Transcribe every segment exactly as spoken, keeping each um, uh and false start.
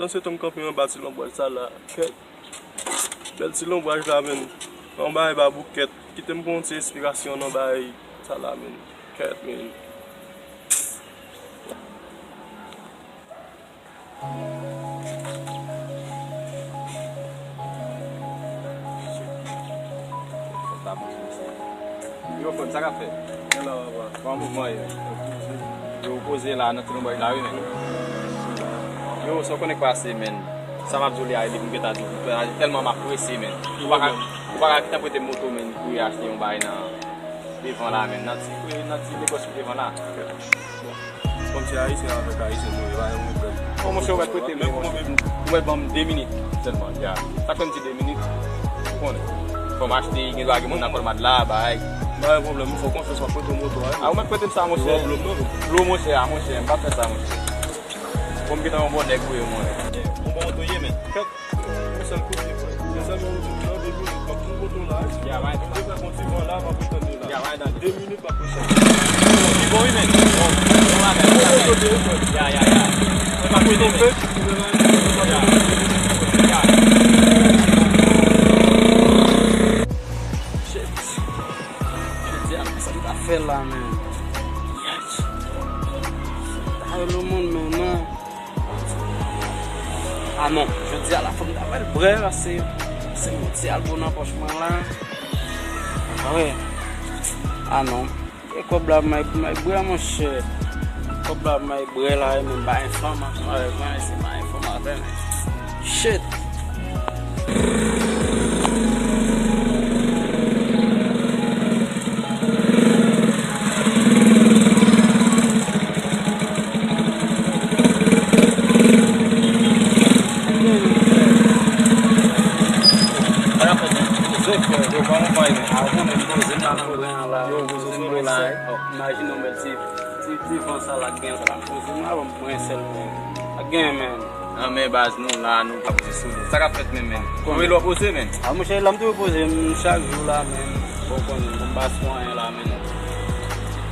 Pandan se tan m kanpe anba ti lonbraj sa la. Kèt. Bèl ti lonbraj la, menn. Yon bagay ba boukèt. Kite m pran yon ti enspirasyon nan bagay sa la, menn. Kèt, menn. Yo, frè m, sa k ap fèt? Gen la, papa. Bon mouvman, yo. Yo, poze la, nan ti lonbraj la, wi, men. Yo, sa w konnen k pase, men. Sa m ap di w li a, e depi m gentan di w, tèlman m ap prese, men. Ou pa ka, ou pa ka gentan prete m moto, men, pou y achte yon bagay nan devan la, men. Nan ti, nan ti negòs ki devan la. Kòmsi ayisyen avèk ayisyen nou ye, pa gen pwoblèm. Bon, monchè, ou mèt prete m, men, monchè. Ou mèt ban m de minit sèlman, ya. Sa k fè m di de minit, ou konnen. Fò m achte, gen dwa gen moun nan kòlmad la, bay. Pa gen pwoblèm, m fè w konfyans, m ap prete w moto a. A, ou mèt prete m sa, monchè. Pwoblèm nan, non. Dlo, monchè, a, monchè, m p ap fè sa, monchè. Bon, m gentan yon bon nèg pou yo, mwen. Yon bon moto ye, men. Kèt, yon sèl kote, frè. Yon sèl moun nan de minit, m ap pran moto la. Ya, bay. Depi yon ti van la, m ap tann li la. Ya, bay, tande. De minit, m ap pran sa. Li bon, wi, men. Bon, bon bagay, bon bagay. Ya, ya, ya. E pa kote, men. Ya. Ya. Shit. Jodi a, sa m ta fè la, men. Yes. Ta rele moun, men non. Ah non, jodi a la fò m ta fè l brè, pase se yon ti albò nan pòch mwen la. Ah wi. Ah non. E kòb la, may, may brè, monchè. Kòb la, may brè la, e menm bay fanm ansanm avèk mwen, se bay fanm avè m. Shit. Yo, poze m la nan gren an la. Yo, poze m la. Imajine yon bèl ti, ti, ti van sa la k gen la. Poze m la, ban m pran sèl, men. Ak gen, men. Nan men baz nou la, nou pa poze sou nou. Sa k ap fèt menm, men? Ou rele w poze, men? A, monchè, la m toujou poze, m chak jou la, men. Bon, konnen, m pa sou anyen la, men.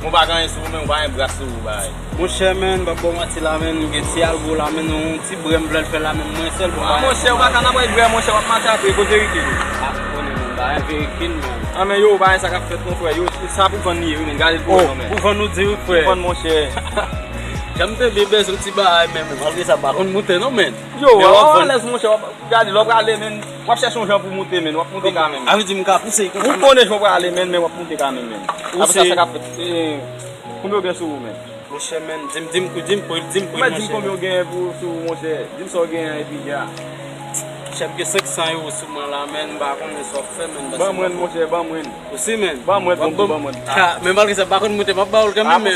Ou pa gen anyen sou ou, men ou pa gen bras sou ou, bay. Monchè, men, m p ap ba w manti la, men, m gen ti algo la, men, yon ti brè m vle l fè la, men, mwen sèl pou m pa. A, monchè, ou pa ka nan mwen brè, monchè, w ap mache apre, kote verikil ou? A, konnen, men, m pa gen verikil, men. A, men, yo, ou pa gen sa k ap fèt, non, frè, yo, sa pou vann li ye, wi, men, gade l pou ou, non, men. Pou vann ou di, wi, frè. Pou vann, monchè. Jan m te byen bezwen ti bagay, men, men, malgre sa, m pa konn moute, non, men. Yo, w alèz, monchè, w ap gade, lè w prale, men, w ap chèche yon jan pou moute, men, w ap moute kanmenm. A vle di m ka pouse konsa. Ou konnen jan w prale, men, men w ap moute kanmenm, men. Apre sa, sa k ap fèt? Konbyen w gen sou ou, men? Monchè, men, di m, di m, di m pri, di m pri, monchè. Ou mèt di m konbyen w gen pou, sou ou, monchè. Di m sa w gen an, epi ya. Monchè, m gen senk san ewo sou mwen la, men, m pa konnen sa w ap fè, men. Ban mwen, monchè, ban mwen. Ou si, men. Ban mwen, ban mwen. Men malgre sa, m pa konn moute, m ap ba w l kanmenm, men.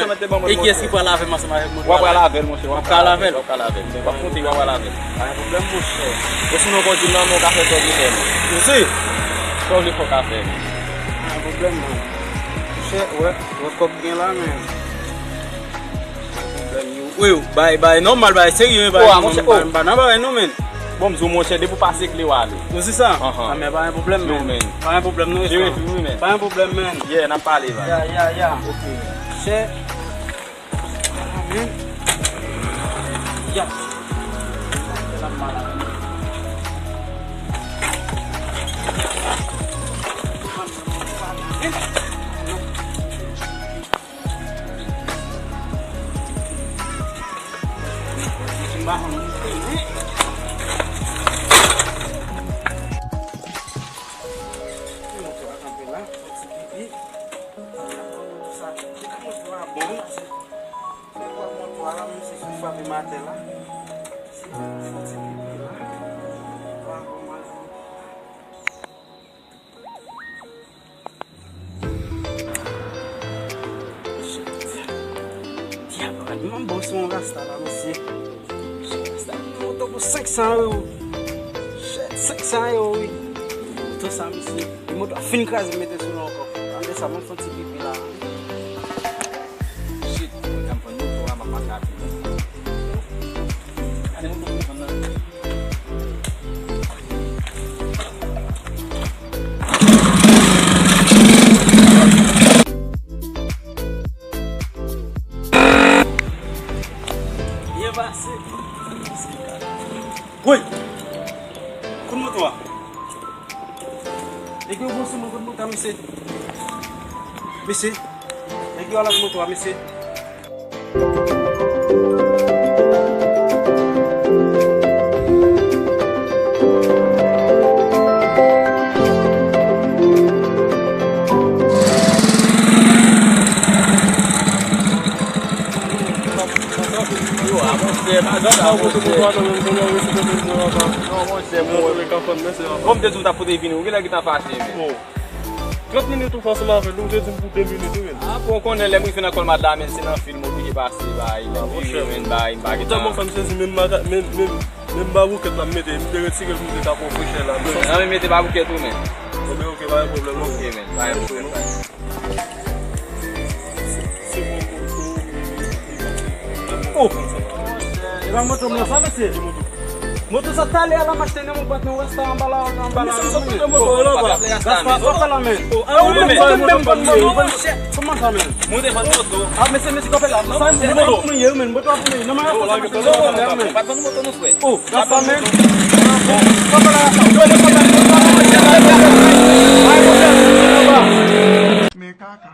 E kiyès ki pral avè m ansanm avèk moto a la? W ap pral avè l, monchè, w ap pral avè l. W ap pral avè l. W ap monte, w ap pral avè l. Pa gen pwoblèm, monchè. Ou sinon, fò w di m nan men w ka fè sa w vle fè, men. Ou si? Sa w vle fè w ka fè, men. Pa gen pwoblèm, non. Monchè, wè, wè kòb gen la, men. Wi, bay, bay nòmal, bay serye, bay nòmal, m pa nan bagay non, men. Bon, m di w, monchè, depi w pase kle w ale. Ou di sa? Anhan. A, men pa gen pwoblèm, men. Pa gen pwoblèm, non, jere fi w, wi, men. Pa gen pwoblèm, men. Yeah, n ap pale, bay. Ya, ya, ya. Ok, men. Chè. A, men. Ya. Shit. Dyab, ann, m ap ba w sou yon rasta la, mesye. Rasta m nan moto pou senk san ewo. Shit, senk san ewo, wi. Moto sa, mesye. Moto a fin kraze, m mete sou l ankò. Tande sa, m ap fè yon ti pipi la. Shit, mwen, m ap vann moto a, m ap mache apre. Gade moto m vann nan. Byen pase. Woy! Kote moto a? Nèg yo bon sou mwen, kote moto a, mesye? Mesye, nèg yo al ak moto a, mesye. Yo, a monchè, pa di sa, monchè. Non, monchè, bon. Bon, m te di w m t ap pote vini, ou genlè gentan fache, men. Trant minit ou fè ansanm avè l, ou te di m pou de minit, wi, men. A, bon, ou konnen lè m rive nan Colmar la, men, se nan fil m oblije pase, bay, lè m rive, men, bay, m pa gentan. Ou tèlman fè m sezi, menm maga-, menm, menm, menm baboukèt la m mete, m te retire l pou m te ka pran frechè la. Nan, men mete baboukèt ou, men. Bon, men, ok, pa gen pwoblèm, non. Ok, men, pa gen pwoblèm, bay. Oh! E pa moto m nan sa, mesye? Moto sa talè a la m achte nan mon patnè, ou rasta anba la, anba la. Mesye, m sot moto la, pa. Rasta, pa fè la, men. Oh, ah, ou menm, menm, menm, menm, menm, kòman sa, men? Moute pa moto. Ah, mesye, mesye, kanpe la. Sa, moto pou mwen ye, men. Moto pou mwen ye. Non, men, oh, lage moto, non, non, non, non. Pa vann moto, non, frè. Oh, rasta, men. Kanpe la, rasta. Men kaka.